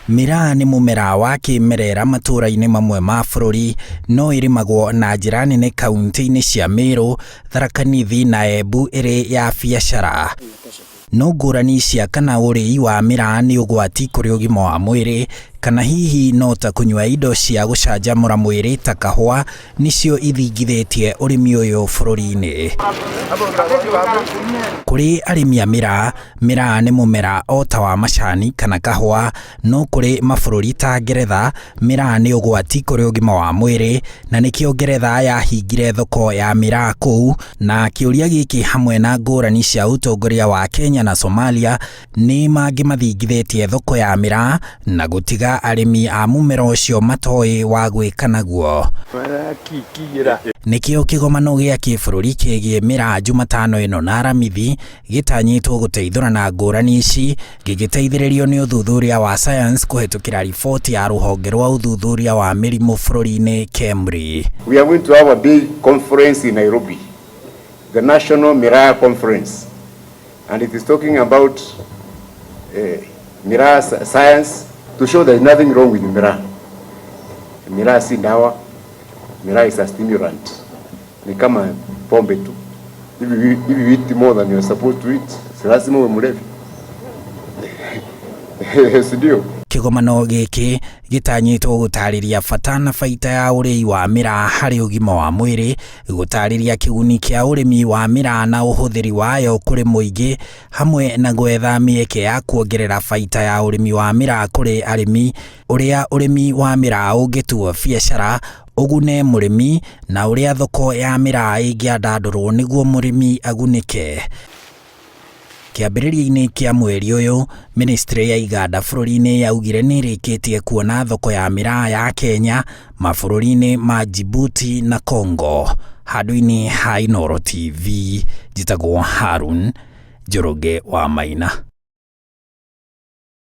Mĩraa nĩ mũmera wa kĩmerera matũũra-inĩ mamwe ma bũrũri, no ĩrĩmagwo na njĩra nene kauntĩ-inĩ cia Meru, Tharaka Nithi na Embu ĩrĩ ya biacara. No ngũrani cia kana ũrĩi wa mĩraa nĩ ũgwati kũrĩ ũgima wa mwĩrĩ, kana hihi no ta kũnyua indo cia gũcanjamũra mwĩrĩ ta kahũa nĩcio ithingithĩtie ũrĩmi ũyũ bũrũri-inĩ. Kũrĩ arĩmi a mĩraa, mĩraa nĩ mũmera o ta wa macani kana kahũa, no kũrĩ mabũrũri ta Ngeretha, mĩraa nĩ ũgwati kũrĩ ũgima wa mwĩrĩ, na nĩkĩo Ngeretha yahingire thoko ya mĩraa kũu, na kĩũria gĩkĩ hamwe na ngũrani cia ũtongoria wa Kenya na Somalia nĩ mangĩ mathingithĩtie thoko ya mĩraa na gũtiga arĩmi a mũmera ũcio matoĩ wa gwĩka naguo. Nĩkĩo kĩgomano gĩa kĩbũrũri kĩgiĩ mĩraa Jumatano ĩno na Aramithi gĩtanyĩtwo gũteithũrana ngũrani ici gĩgĩteithĩrĩrio nĩ ũthuthuria wa science kũhetũkĩra riboti ya rũhonge rwa ũthuthuria wa mĩrimũ bũrũri-inĩ KEMRI. We are going to have a big conference in Nairobi, the National Miraa Conference, and it is talking about miraa science to show there is nothing wrong with miraa. Miraa si dawa, miraa is a stimulant. Ni kama pombe tu. If you eat more than you are supposed to eat, si lazima uwe mlevi. Si ndio? Kĩgomano gĩkĩ gĩtanyĩtwo gũtarĩria bata na baita ya ũrĩi wa mĩraa harĩ ũgima wa mwĩrĩ, gũtarĩria kĩguni kĩa ũrĩmi wa mĩraa na ũhũthĩri wayo kũrĩ mũingĩ, hamwe na gwetha mĩeke ya kuongerera baita ya ũrĩmi wa mĩraa kũrĩ arĩmi, ũrĩa ũrĩmi wa mĩraa ũngĩtuo biacara ũgune mũrĩmi na ũrĩa thoko ya mĩraa ĩngĩandandũrwo nĩguo mũrĩmi agunĩke. Kĩambĩrĩria-inĩ kĩa mweri ũyũ, ministry ya iganda bũrũri-inĩ yaugire nĩ ĩrĩkĩtie kuona thoko ya mĩraa ya Kenya mabũrũri-inĩ ma Djibouti na Congo. Handũ-inĩ ha Inooro TV, njĩtagwo Harun Njoroge wa Maina.